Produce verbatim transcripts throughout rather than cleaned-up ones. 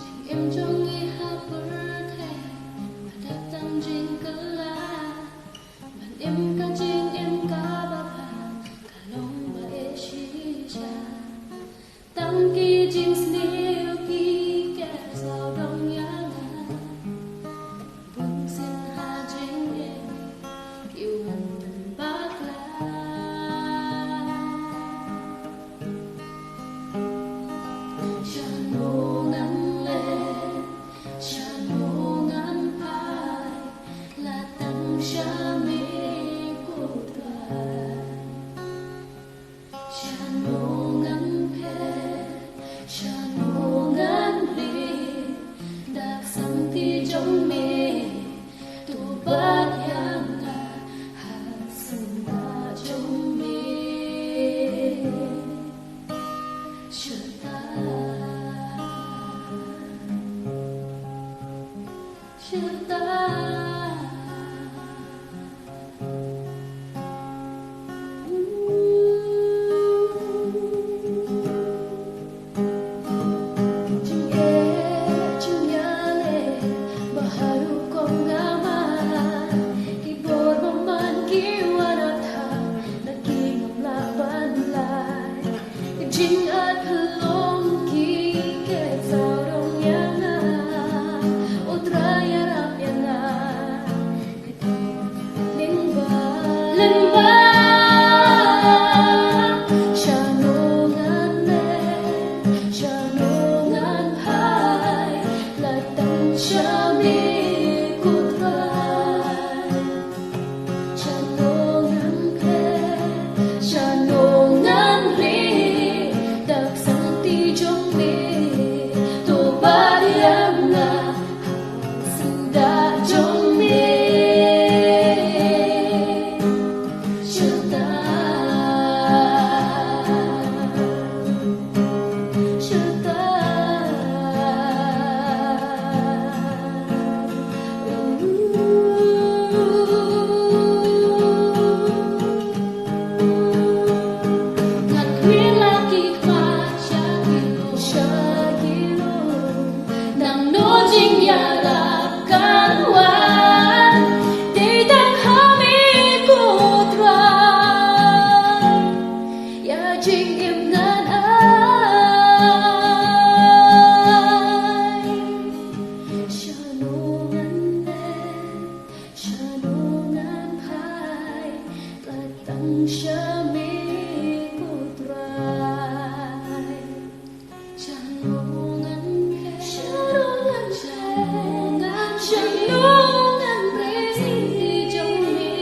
Jingim jong ngi ha pyrthei, ba dap tang jingkylla, ban im ka jingim kaba bha, ka long ba eh shisha. Tang ki jingsniew ki kyrsaw dong ïa nga. Bun sien ha jingim ki wan bakla. Shano ngan leh, shano ngan phai, la tang sha me ko Trai. Shano ngan phet, shano ngan rit, dak sangti jong me, to bat ïa nga ha sngewbha jong me. Sha ta, sha ta. Jingeh jingïaleh ba haduh kong nga man, ki bor ba man ki wan ap than, na ki ngam lah ban lai. Ka jingat ka long ki kyrsaw dong ïa nga, U Trai ïarap ïa nga. Lyngba, lyngba, shano ngan leh, shano ngan phai, la tang sha me ko Trai. Shano ngan phet, shano ngan rit, dak sangti jong me, to bat ïa nga ha sngewbha jong me. Sha ta, sha ta. Ngan khmih la ki khmat sha ki lum, sha ki lum. Nangno jingïarap kan wan, dei tang ha me ko Trai. Ïa jingim ngan ai. Shano ngan leh, shano ngan phai, la tang sha me ko Trai. Shano ngan phet, shano ngan phet, shano ngan rit, sangti jong me,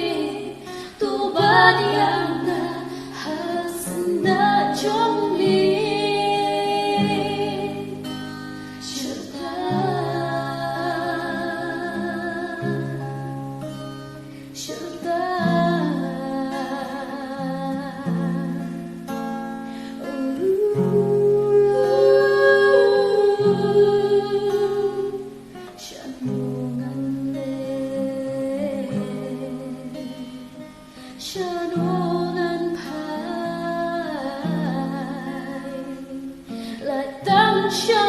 to bat ïa nga ha sngewbha jong me. Sha ta, sha ta. Shano ngan leh, shano ngan phai, la tang sha